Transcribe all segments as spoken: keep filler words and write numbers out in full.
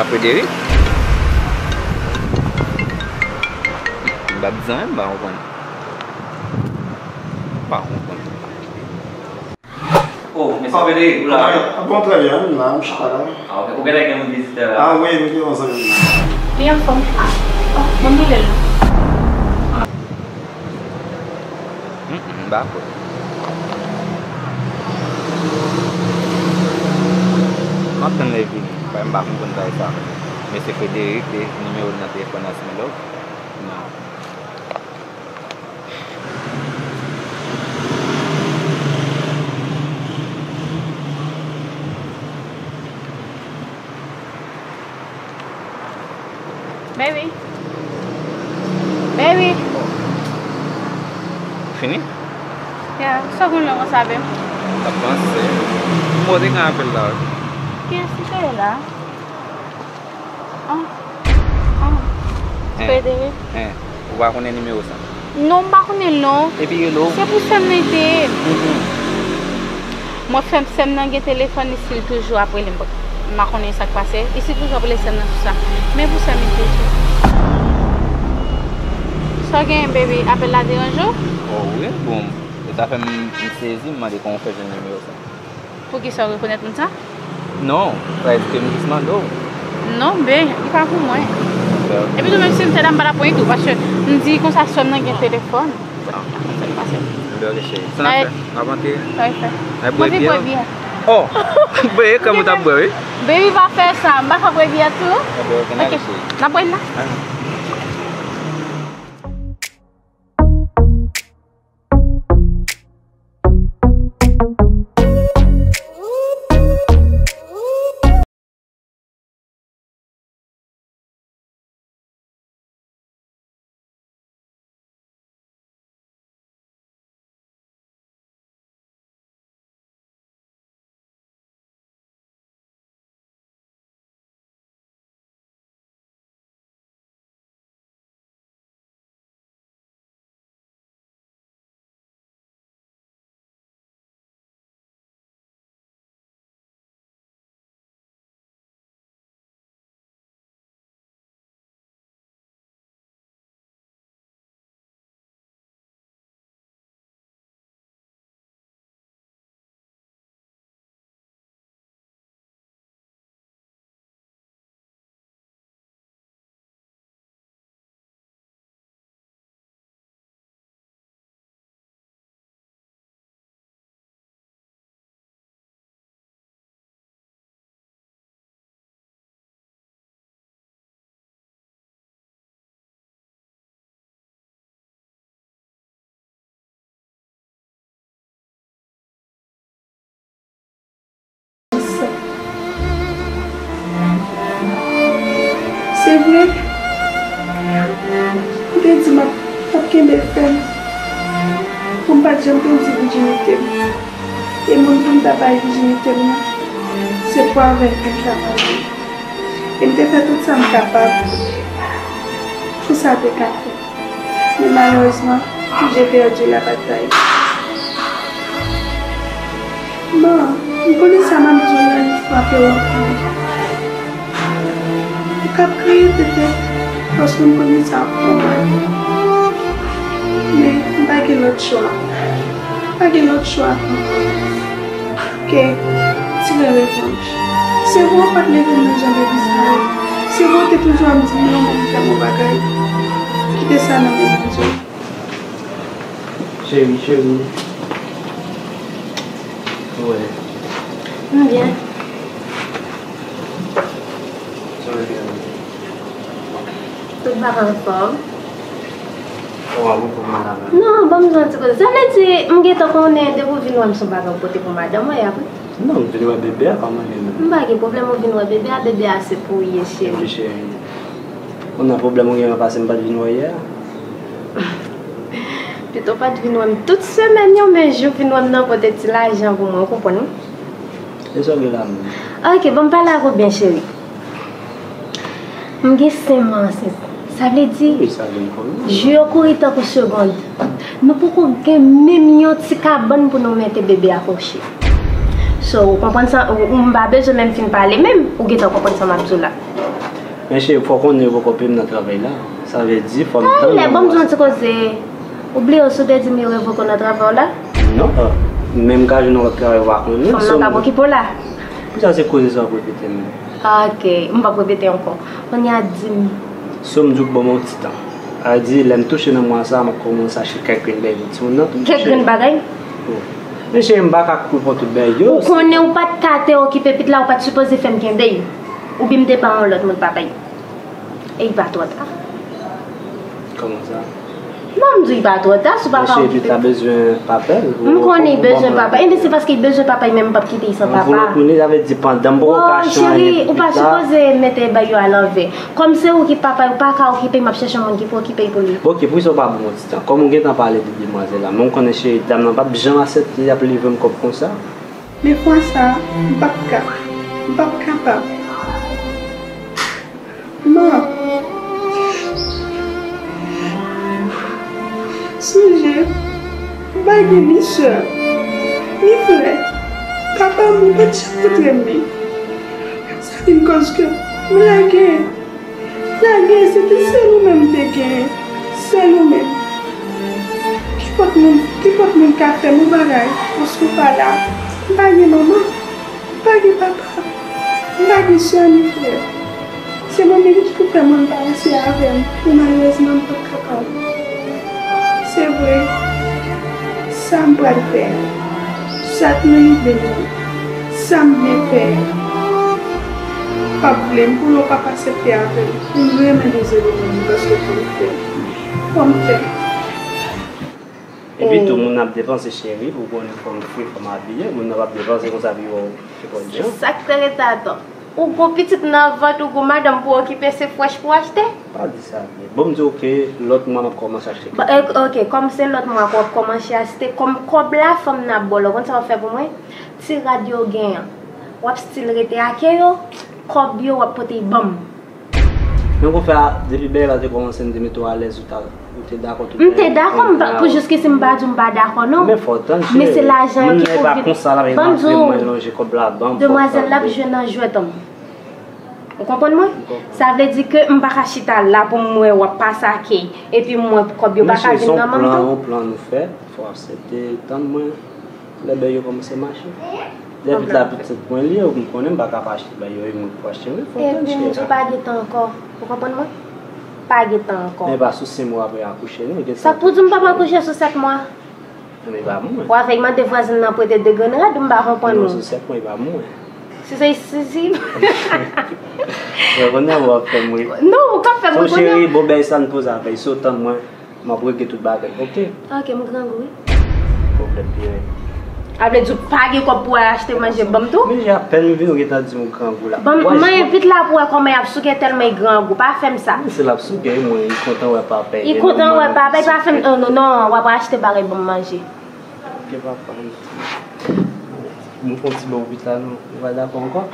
Frederic? M pa t di anyen, m pa konprann. M pa konprann. Oh, mesye Frederic, ou la? Ah, bon, trè byen, m la, m chita la. Ah, ok. Ou genlè gen yon vizitè la? Ah, wi, m gen yon zanmi m la. Li anfòm? Ah, oh, bon, m rele l. Mm, mm, m pa kwè. M ap tann lè vini. Frè m, m pa konprann bagay sa. Mesye Frederic te nimewo l nan telefòn nan, Smelov. Non. Baby. Baby. Fini? Ya, sa konn lè konsa, babe? M t ap panse. M wè w te gen apèl la, wi. Kiyès ki te la? Ah, ah. Hein. Frederic. Hein. Ou pa konnen nimewo sa? Non, m pa konnen l non. Epi rele w. Se pou sè m nan te ye. Mhm. Mwen fè sè m nan gen telefòn li, si l toujou ap rele m. M pa konnen sa k pase. Li si toujou ap rele sè m nan sou sa. Men pou sè m li te ye. Sa w genyen, baby? Apèl la deranje w? Oh wi, bon. E sa fè m, m sezi, m mande kòman w fè jwenn nimewo sa. Poukisa w rekonèt moun sa? Non, sa vle di ke m jis mande w. Non, ben, li pa pou mwen. Epi tou, menm si m te la, m pa t ap pran li tou, paske m di konsa, sè m nan gen telefòn. Sa k pase? Anben, ok, cheri. Sa n ap fè? N ap antre? Sa k fè? N ap bwè byè? Oh! Bwè, kòm ou t ap bwè, wi. Baby, pa fè sa. M pa ka bwè byè tou. Anben, ok, n ale, cheri. N ap bwè la. Se vre, m te di m ap, ap kenbe fèm pou m pa t janm pèdi vijinite m. E moun pou m ta bay vijinite m nan, se pou avèk li m ta pale. E m te fè tout sa m kapab pou sa te ka fèt. Men malerezman, je pèdi la batay. Bon, m konnen sa m ap di w la li frape w anpil. Ou k ap kriye petèt paske m konnen sa ap fè w mal. Men m pa gen lòt chwa. M pa gen lòt chwa ke tire revanj. Se vre w pa t leve m nan jan Baby sa ye. Se vre w te toujou ap di m non, men m fè m yon bagay. Kite sa nan men Bondye. Cheri, cheri. Wè. M byen. Sa w gen? Tout bagay anfòm. Ou ap anfòm, madanm? Non, ban m di w yon ti koze. Sa vle di, m gentan konnen depi w vin wè m se yon bagay w pote pou madanm ou ye apre? Non, m vin wè bebe a, kòman li ye menm? M pa gen pwoblèm, ou vin wè bebe a, bebe a se pou ou ye, cheri. Epi cheri, kounye a pwoblèm ou gen an pase m pa t vin wè yè a? Pito w pa t vin wè m tout semèn yo, men jou w vin wè m nan pote ti lajan pou mwen, ou konprann wi. E sa w gen la menm? Ok, bon, m pale ak ou byen, cheri. M gen senk mwa ansent. Sa vle di, wi, sa vle di jou yo kouri tankou segond. Nou poko gen menm yon ti kabann pou nou mete bebe a kouche. So, ou konprann sa, ou, ou, m pa bezwen menm fin pale menm, ou gentan konprann sa m ap di w la. Men cheri, fò w konnen yo poko peye m nan travay la. Sa vle di, fò m tann yon mwa. Talè, ban m di w yon ti koze. Ou bliye w si w te di m yo revoke w nan travay w la? Non, men m ka jwenn yon lòt travay ou pa konnen. Fanm nan p ap okipe w la. Poukisa se koze sa w ap repete menm? Ok, m p ap repete ankò. Kounye a di m. Si w m di w ban m yon ti tan. A di, lè m touche nan mwa sa a, m ap kòmanse achte kèk grenn bagay pou timoun nan tou. Kèk grenn bagay? Wi. Men cheri, m pa ka kouri pran tout bagay yo. Ou konnen ou pa t ka te okipe pitit la, ou pa t sipoze fè m kenbe l. Oubyen m te ba yon lòt moun papa l. E li pa twò ta. Kòman sa? Bon, m di w li pa twò ta, si w pa ka okipe. Men cheri, pitit la bezwen papa l. M konnen li bezwen papa l. Ebyen, se paske li bezwen papa l, men m p ap kite l san papa. An voulo tounen, sa vle di pandan m poko ka chanje pitit la. Cheri, ou pa sipoze mete bagay yo alanvè. Kòm se ou ki papa l, ou pa ka okipe l, m ap chèche yon moun ki pou okipe l pou li. Ok, poukisa w pa ban m yon ti tan? Kòm ou gentan pale de demwazèl la, men w konnen cheri, dam nan p ap janm aksepte y ap livre m kòb konsa. Men fwa sa a, m p ap ka. M p ap kapab. Man, sonje, m pa gen ni sè, ni frè. Papa m, li pa t janm montre m li. Sa vin kòz ke m lage. Lage, se te sèl ou menm m te genyen. Sèl ou menm. Kenpòt moun, kenpòt moun ka fè m yon bagay, paske w pa la. M pa gen manman. M pa gen papa. M pa gen sè ni frè. Se mwen menm ki pou fè mwen pa ranse avè m, men malerezman m p ap kapab. Se vre, sa m pral fè a, sa k nan lide m nan, sa m vle fè a, p ap vle m pou yo p ap aksepte avè m, pou m renmen dezole moun nan paske fò m fè, fò m fè. Epi tou, moun nan ap depanse, cheri, ou konnen fò m fri, fò m abiye, moun nan p ap depanse konsa epi yo, yo fè kòb jan. Se sa k te rete atann. Ou gon pitit nan vant, ou gon madanm pou okipe, se frèch pou achte? Pa di sa vre. Bon, m di w ke lòt mwa m ap kòmanse achte kèk bagay. Ok, kòm se lòt mwa w ap kòmanse achte, kòm kòb la fanm nan ap ba w la, ou konn sa w ap fè pou mwen? Ti rad yo w genyen an, w ap still rete ake yo, kòb yo w ap pote l ban m. Men konfè a, depi bagay la te kòmanse, m te mete w alèz, ou ta, ou te dakò tout bagay. M te dakò, m pa, pou jiskisi m pa di w m pa dakò, non. Men fò w tann, cheri. Men se lajan yo ki pou vin. Moun nan e pa konsa l ap vin mande mwen lonje kòb la ban m, fò w tann. Demwazèl la ap jwe nan jwèt an. Ou konprann mwen? M konprann. Sa vle di ke m pa ka chita la pou m wè w ap pase ake, epi m wè kòb yo pa ka vin nan men m tou. Men se yon plan, yon plan nou fè, fò w aksepte tann mwen. Lè bagay yo kòmanse mache. Lè pitit la pitit mwen li ye, ou konnen m pa ka pa achte bagay yo, e mwen k pou achte yo, fò w tann cheri. Ebyen, m di w pa gen tan ankò. Ou konprann mwen? Pa gen tan ankò. Men pa sou senk mwa apre akouche, non, gen tan. Sa k pou di m p ap akouche sou sèt mwa? Men e pa mwen. W avèk mande vwazin nan prete de grenn rad, m pa konprann ou. Non, sou sèt mwa, e pa mwen. Si se, si, si. Mwen konnen w ap fè m ri. Non, ou k ap fè m ri kounye a. Son cheri, bon, bagay sa n poze avè l, si w tann mwen. M ap regle tout bagay, ok? Ok, m grangou, wi. Pwoblèm pi red. A vle di w pa gen kòb pou w al achte manje ban m tou? Men apèn m vini, ou gentan di m ou grangou la. Ban m manje vit la pou w wè kòman y ap souke tèlman y grangou. Pa fè m sa. Men se l ap souke, wi, mwen, li kontan wè papa l. Li kontan wè papa l, pa fè m, non, non, non, w ap achte bagay ban m manje. Ok, papa. M pran ti bon vit la, non. Ou pa dakò ankò?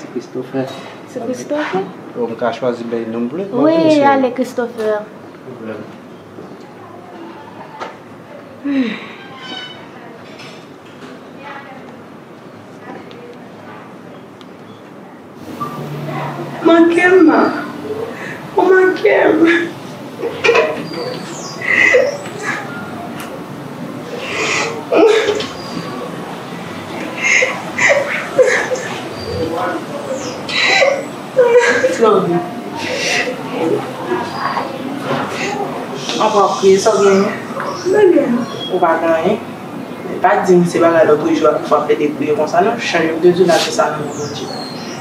Ti Christopher. Ti Christopher? Ou m ka chwazi bay non m vle? Wi, ale Christopher. Pwoblèm. Manke m, ou manke m. Flori. Anpè w ap kriye, sa w genyen? Mwen menm. Ou pa gen anyen? Men pa di m se bagay lòt jou a ki fè w ap plede kriye konsa, non. Chanje m te di w lage sa nan men Bondye.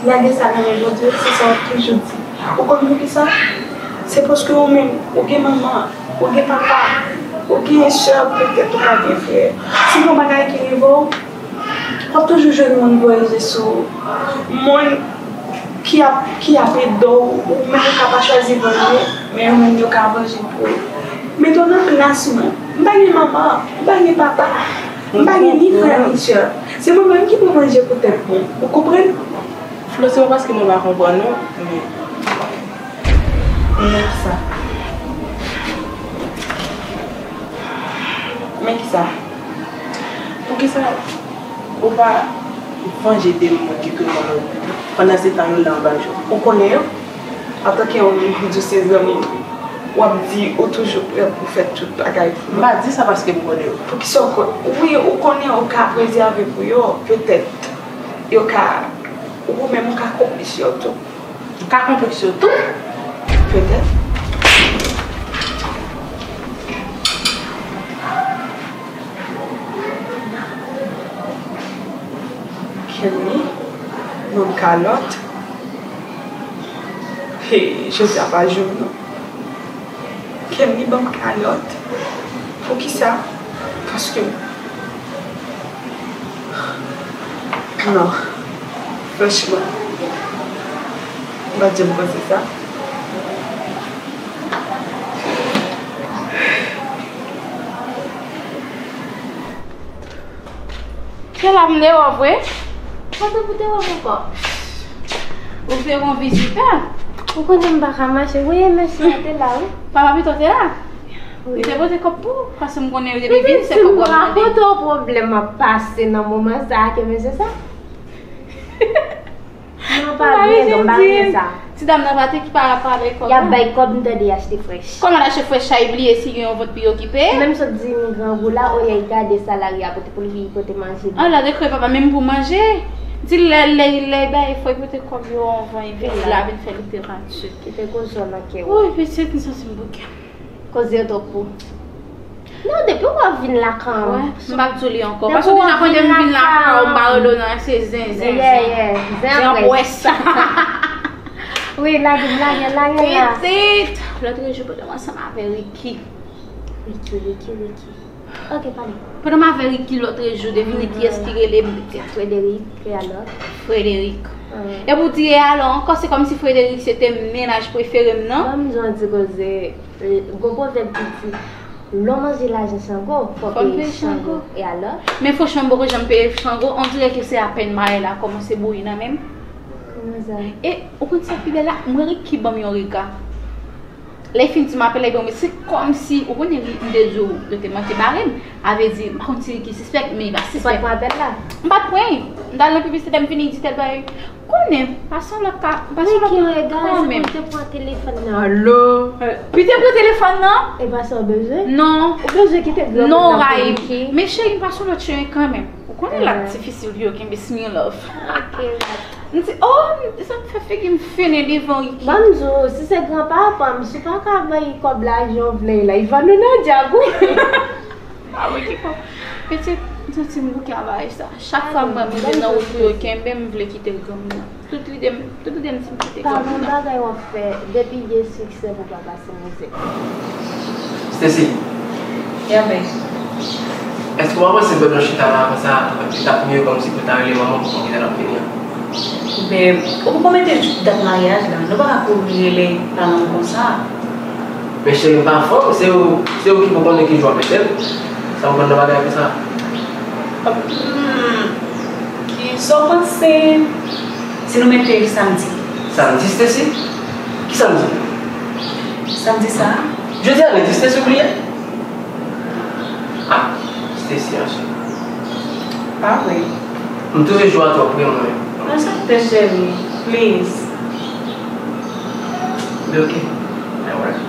Lage sa nan men Bondye, se sa w ap toujou di. Ou konn poukisa? Se paske ou menm, ou gen manman, ou gen papa, ou gen sè, petèt ou ka gen frè. Si gen yon bagay ki rive w, w ap toujou jwenn moun pou rive sou ou. Moun ki ap, ki ap ede w, ou menm ou ka pa chwazi vanje, men yo menm yo ka vanje pou ou. Mete w nan plas mwen. M pa gen manman, m pa gen papa, m pa gen ni frè ni sè. Se mwen menm ki pou manje pou tèt mwen. Ou konprann? Flo, se pa paske mwen pa konprann non, men, men kisa? Men kisa? Poukisa ou pa vanje de moun ki touye yon lòt moun? Pandan se tan yo la anba jou. Ou konnen yo? Antanke yon moun ki di w se zanmi m, w ap di ou toujou prè pou fè tout bagay pou mwen. M pa di sa paske m konnen w. Poukisa w kon-, wi, ou konnen ou ka prezève pou yo, petèt. Yo ka, ou menm ou ka konplis yo tou. M ka konplis yo tou? Petèt. Kenny, ban m kalòt. Hey, jodi a pa jou m non. Kenny ban m kalòt. Poukisa? Paske, non. Franchman, m pa t janm panse sa. Se la m te wè w vre. Kote pou te wè m ankò? Ou te gen vizitè? Ou konnen m pa ka mache. Wi, mesye a te la, wi. Papa Pito te la? Wi. Li te pote kòb pou ou? Paske m konnen yo te vin, se kòb w ap mande. Pitit, m rakonte w pwoblèm m ap pase nan moman sa a ke mesye sa. Non, pa vre, non, m pa renmen sa. Ti dam nan pa te ki pa pale kòb. Y ap bay kòb, m tande y achte frèch. Kòman l achte frèch sa, li bliye si gen yon vant pi okipe? Menm sot di m grangou la, olye l gade salari a pote pou l vin pote manje. Ala de krè papa, menm pou manje. Di lè, lè, lè bay fò l pote kòb yo anvan, epi la vin fè literati. Kite koze w nan kè w. Woy, pitit, m santi m bouke. Koze yo twòp pou. Non, depi w ap vin lakay an. Wè, m p ap di w li ankò. Paske w deja konnen m vin lakay ou, m pa rele w nan se zen, zen, zen. Zen pwès. Wi, lage m, lage, lage la. Pitit, lòt jou pandan m ansanm avè Ricky. Ricky, Ricky, Ricky. Ok, pale. Pandan m avè Ricky lòt jou, devine kiyès ki rele m, pitit. Frederick, e alò? Frederick. E pou di e alò ankò, se kòmsi Frederick se te mennaj prefere m nan. Ban m di w yon ti koze. Gon pwovèb ki di, lè w manje lajan Chango, fò w peye Chango. E alò? Men franchman, m poko janm peye Chango, on dirè ke se apèn mayi la kòmanse bouyi nan men m. Kòman sa? E, ou konn sa k pi bèl la? M wè Ricky ban m yon rega. Lè l fin di m apèl la, ebyen, se kòmsi, ou konnen, m te di w, yo te manke bare m. A vle di, m pa konn si Ricky sispèk, men li pa sispèk. Ou pa t pran apèl la? M pa t pran l. M t al nan piblisite, m vini, li di tèl bagay. Konnen, pase yon lòt ka, pase yon lòt ka kanmenm. Ricky, regarde, se pou te pran telefòn nan. Alo. Pi te pran telefòn nan? E pa sa w bezwen? Non. Ou bezwen kite granmoun nan pou Ricky? Men cheri, m pase yon lòt chemen kanmenm. Ou konnen l ap difisil pou yo kenbe smil love. Ok, rat. M di, oh, sa m fè figi m fennen devan Ricky. Ban m di w, si se granpapa m, si w pa ka bay kòb lajan w vle la, li vann ou nan dyab, wi. A wi, ki fò. Pitit, m santi m bouke avè sa. Chak fwa m wè m rive nan wout pou yo kenbe m, m vle kite granmoun nan. Tout lide m, tout lide m di m kite granmoun nan. Pa gen bagay w ap fè, depi gen siksè pou papa se mizè. Stacy. Yame. Èske w pa panse pandan w chita la konsa, li t ap miyo kòmsi pou w ta rele manman w pou konn kilè l ap vini an? Babe, ou poko mete dat maryaj la, nou pa ka kouri rele paran w konsa. Men cheri, m pa fanm, se ou, se ou ki pou konnen ki jou w ap mete l. Sa w konn nan bagay konsa? Hmm, kisa w panse si nou mete l samdi? Samdi, Stacy? Ki samdi? Samdi sa a. Jodi a lendi, Stacy, ou bliye? Ah, Stacy, anchè. Pa vre. M twouve jou a twò pre mwen. Aksepte, cheri. Please. Be ok. Alright.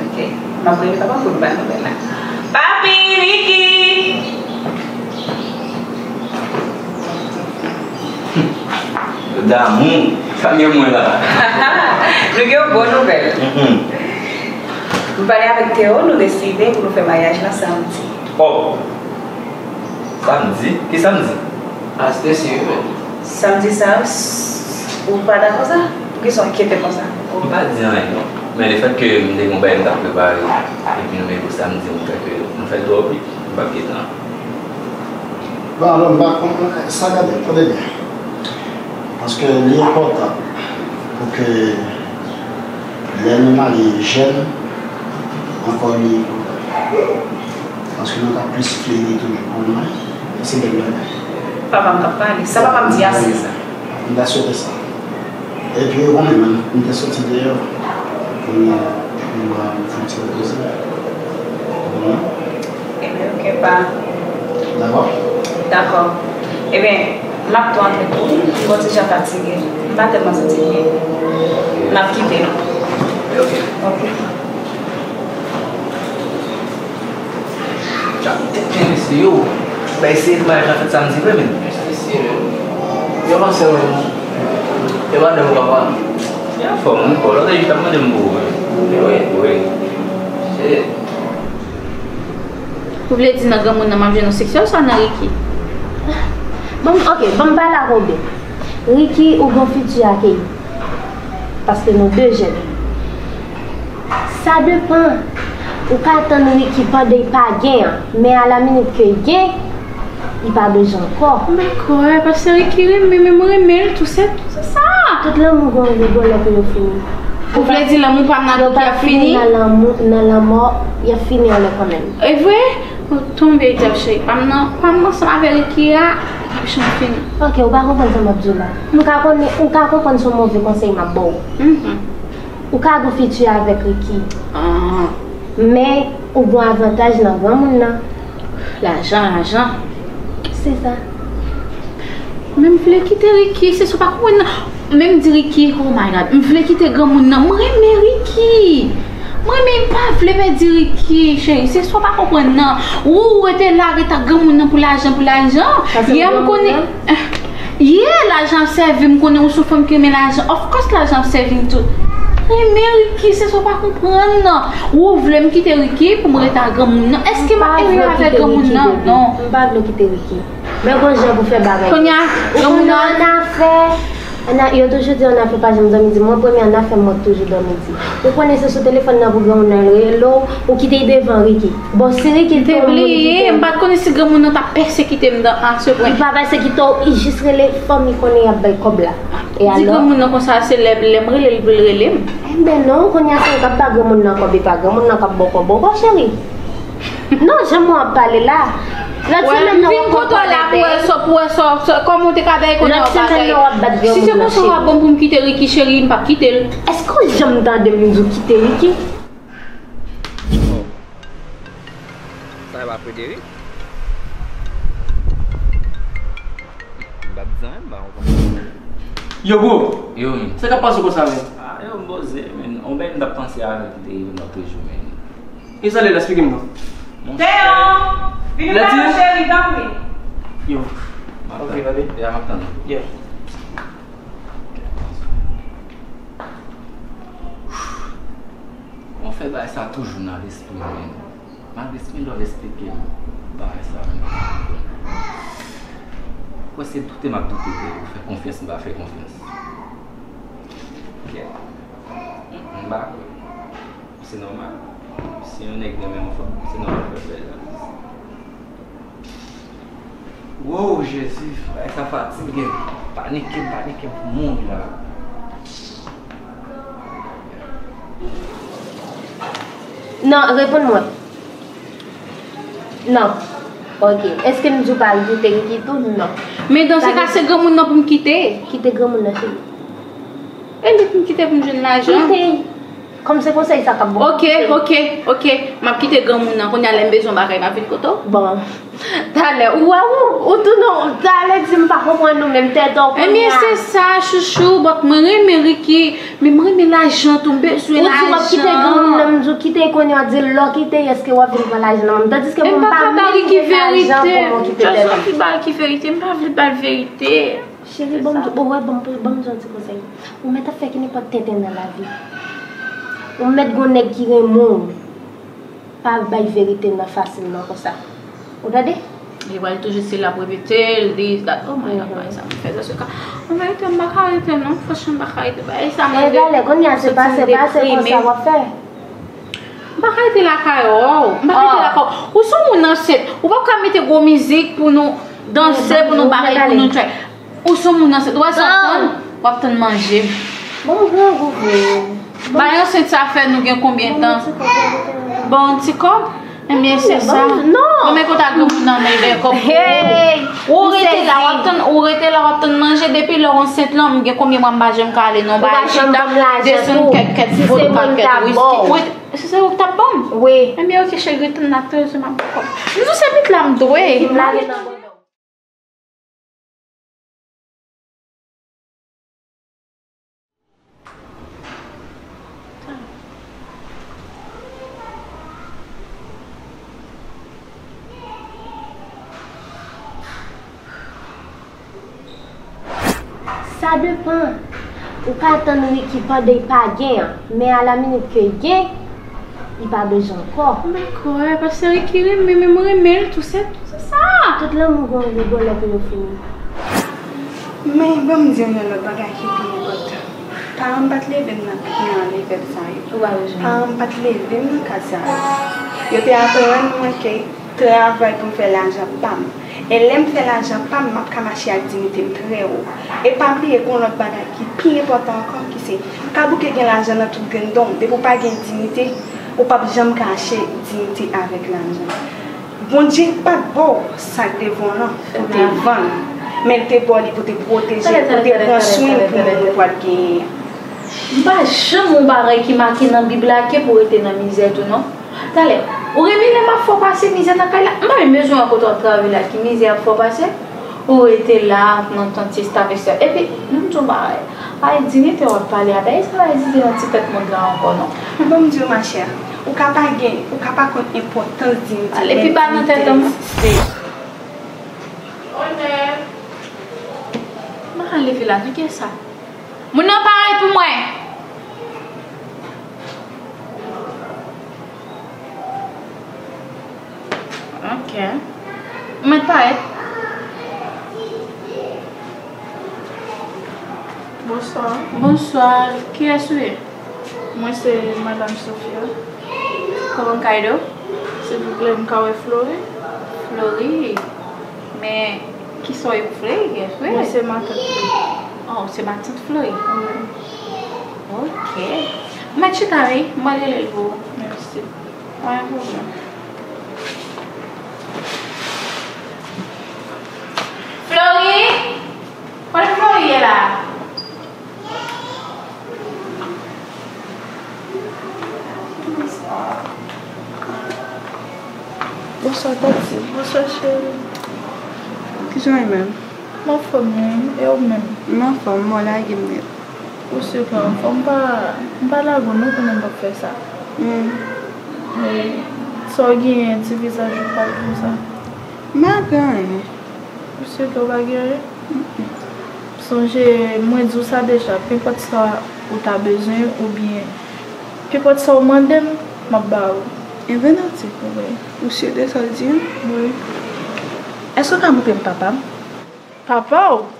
Ok. M ap rele papa pou l ba nouvèl la. Papi, Ricky! Damou, sa m gen mwen la? Nou gen yon bon nouvèl. Mm-mm. M pale avèk Theo, nou deside pou nou fè maryaj la samdi. Oh! Samdi? Ki samdi? Aste si wi, men. Samdi sa, s-, ou pa dakò sa? Poukisa w enkyete konsa? M pa di anyen non. Men lefètke m te gen yon bagay m t ap prepare, epi nou mete pou samdi, m kwè ke nou fè l twò vit. M p ap gen tan. Bon, alò, m pa konn sa gade, tande byen. Paske li enpòtan pou ke lè nou marye jèn, ankò li enpòtan. Paske nou ka plis fleri toujou pou nou, e se bèl bagay. Papa m k ap pale. Sa papa m di a, se sa. M ta swete sa. Epi, ou konnen, m te soti deyò. Kounye a, m pral fè yon ti repoze. Ou konnen? Ebyen, ok, pa. Dakò? Dakò. Ebyen, M ap tou antre pou ou, m konn deja fatige. M pa tèlman santi byen. M ap kite nou. Ok. Ok. Tchak, tèt byen mesye yo. Bay serye pou maryaj la fèt samdi vre, men. Mesye, men. Yo panse yo, yo pa dòmi papa. Yo anfòm, wi, Paul. Lòt jou t ap mande m pou ou, men. Wi, wi. Shit. Ou vle di nan granmoun nan m ap jwenn yon seksyon sa nan Ricky? Ban m, ok, ban m pale ak ou byen. Ricky, ou gon fiti ak Eyi. Paske nou de jèn. Sa depann. Ou ka tann Ricky pandan l pa gen an, men a la minit ke l gen, li pa bezwen ankò. M dakò, paske Ricky renmen, men mwen renmen l tou, se tou, se sa. Tout lanmou gon, gon lè pou yo fini. Ou vle di lanmou pa m nan Ricky ap fini? Nan lanmou, nan lanmò, y ap fini anlè kanmenm. E vre? Ou tonbe dyab cheri pa m nan, pa m ansanm avè Ricky a, ap janm fini. Ok, ou pa konprann sa m ap di w la. M ka konnen, ou ka konprann se yon move konsèy m ap ba w. Mhm. Ou ka gon fiti avèk Ricky. Ah. Men, ou gon avantaj nan granmoun nan. Lajan, lajan. Se sa. Men m vle kite Ricky, se sa w pa konprann nan. Men m di Ricky, oh my God, m vle kite granmoun nan. M renmen Ricky. M renmen, m pa vle pèdi Ricky, cheri. Se sa w pa konprann nan. Ou, ou rete la, rete ak granmoun nan pou lajan, pou lajan. Yè m konnen. Yeah, lajan ap sèvi m, konnen ou se yon fanm ki renmen lajan. Of course, lajan ap sèvi m tou. Renmen Ricky, se sa w pa konprann nan. Ou vle m kite Ricky pou m rete ak granmoun nan? Èske m ap ere avèk granmoun nan? Non. M pa vle w kite Ricky. Men gon jan pou fè bagay. Kounye a, granmoun nan an afè. An a-, yo toujou di an afè pa janm dòmi di. Mwen premye an afè m, mwen toujou dòmi di. Ou konnen se sou telefòn nan pou granmoun nan rele w, ou kite l devan Ricky. Bon, si Ricky te bliye, m pa t konnen si granmoun nan t ap pèsekite m dan a se pwen. Li pa pèsekite w, li jis rele fanmi konnen y ap bay kòb la. E alò? Di granmoun nan konsa, se lè, lè m rele l pou l rele m. Enben non, kounye a se ou k ap ba granmoun nan kòb, e pa granmoun nan k ap ba w kòb ankò, cheri. Non, jan mwen ap pale la. Lòt semèn nan w ap konprann. Pou wè sa, pou wè sa, sa, kòman w te ka bay konnen yon bagay. Lòt semèn nan w ap bat granmoun nan, cheri. Si se konsa w ap ban m pou m kite Ricky, cheri, m p ap kite l. Èske w janm tande m di w kite Ricky? Oh. Sa e pa Frederick? M pa t di anyen, m pa konprann. Yo, bro. Yo, men. Sa k ap pase konsa, men? Ah, yo, m poze, men. On bèl m t ap panse avèk li nan toujou, men. E sa l ye la, esplike m non. Monchè. Theo! Vini pale, cheri, tanpri. Yo. Ok, tande. Ya, m ap tann. Yeah. Kòman fè bagay sa toujou nan lespri mwen? Malgre si m love esplike m bagay sa, men kwè se doute m ap doute de ou, fè konfyans m pa fè konfyans. Kèt. M pa kwè. Se nòmal. Si yon nèg renmen yon fanm, se nòmal pou l fè l la. Wow, Jezi, bagay sa fatige m. Panike m, panike m pou mouri la. Non, reponn mwen. Non. Ok. Èske m di w pa al kite Ricky tou? Non. Men dan se ka, se granmoun nan pou m kite. Kite granmoun nan, cheri. E li pou m kite pou m jwenn lajan. Kite. Kòm se konsèy sa k ap bon. Ok, ok, ok. M ap kite granmoun nan. Kounye a lè m bezwen bagay, m ap vin kote w. Bon. Talè, ou wè ou, ou tounen, talè di m pa konprann ou menm, tèt ou kounye a. Ebyen, se sa, chouchou, but mwen renmen Ricky, men mwen renmen lajan tou, m bezwen lajan. Ou di w ap kite granmoun nan, m di w kite kounye a, di l lè w kite, èske w ap vin pran lajan nan men m? Tandiske mwen m pa vle kite lajan pou mwen kite tèt mwen. Just anvi ba Ricky verite, m pa vle ba l verite. Cheri, ban m, ou wè, ban m, ban m di w yon ti konsèy. Ou mèt ap fè ki nenpòt tenten nan lavi. Ou mèt gon nèg ki renmen w. Pa bay verite nan fasil non konsa. Ou tande? Li pral toujou se l ap repete l, this, that. Oh my God, bagay sa m fè sa se ka. An verite, m pa ka rete non. Franchman, m pa ka rete. Bagay sa mande. Egalè, kounye a se pase, pase konsa w ap fè. M pa ka rete lakay ou. M pa ka rete lakay ou. Ou se yon moun ansent. Ou p ap ka mete gwo mizik pou nou danse, pou nou bagay, pou nou tchwè. Ou se yon moun ansent, ou wè sa w ap tann? W ap tann manje. Bon, grangou vre. Bay ansent sa fè nou gen konbyen tan? Ba yon ti kòb? Ebyen, se sa. Non. Bon, men kote a granmoun nan, men gen kòb pou ou. Ou rete la, w ap tann, ou rete la, w ap tann manje. Depi lè w ansent lan, m gen konbyen mwa m pa janm ka ale nan bay chita, desann kèk, kèk vodka, kèk wiski. Wi, si se ou k t ap ban m? Wi. Ebyen, ok, cheri, tann la, tann se m ap ba w kòb. M di w se pit la m dwe. Sa depann. Ou ka tann Ricky pandan l pa gen an, men a la minit ke l gen, li pa bezwen ankò. M pa kwè, paske Ricky renmen, men mwen renmen l tou, se tou, se sa. Tout lanmou gon, gon lè pou yo fini. Men, ban m di w yon lòt bagay ki pi enpòtan. Paran m pa t leve m nan, nan levèl sa yo. Ou pa bezwen. Paran m pa t leve m nan kay sa yo. Yo te aprann mwen ke travay pou m fè lajan pa m. E lè m fè lajan pa m, m ap ka mache ak diyite m trè wo. E pa bliye, gen yon lòt bagay ki pi enpòtan ankò, ki se, m ka bouke gen lajan nan tout grenn don m. Depi w pa gen diyite, ou p ap janm ka achte diyite avèk lajan. Bondye pa t ba w sa k devan w lan pou te vann, men l te ba w li pou te pwoteje, pou te pran swen pou moun ou pral genyen an. M pa janm wè yon bagay ki make nan Bib la ke pou w rete nan mizè tou non. Talè, ou renmen lè m ap fè w pase mizè nan kay la? M pa menm bezwen wè kote w ap travay la ki mizè ap fè w pase. Ou rete la, ap nan tante stafesè. Epi, m di w bagay. Ay, diyite w ap pale a, pa eseye al egziste nan ti tèt mond la ankò non. Ban m di w, machè, ou ka pa gen, ou ka pa konn enpòtans diyite, ale pi ba nan tèt an. M pa ka leve la, nan kiyès sa? Moun nan parèt pou mwen. Ok. Ou mèt parèt. Bonswa. Bonswa. Kiyès ou ye? Mwen se Madanm Sofia. Kòman m ka ede w? Silvouplè, m ka wè Flori? Flori? Men, kisa w ye pou Flori? Kiyès ou ye? Mwen se matant Flori. Oh, ou se matant Flori? Wi. Ok. Mèt chita wi, m al rele l pou ou. Mèsi. Pa gen pwoblèm. Flori! Kote Flori ye la? Bonswa, Tati. Bonswa, cheri. Kijan w ye menm? M anfòm wi, e ou menm? M anfòm, m lage m nèt. Ou si w ka anfòm, m pa, m pa lage w non, konnen m p ap fè sa. Hmm. E sa w genyen, ti vizaj ou pal konsa? M pa gen anyen. Ou si w pa gen anyen? Mm-mm. Sonje, mwen di w sa deja, penpòt sa ou ta bezwen oubyen penpòt sa w mande m, m ap ba ou. E vre, Tati? Wi. Ou si de sa w di an? Wi. Èske w ka montre m papa m? Papa w?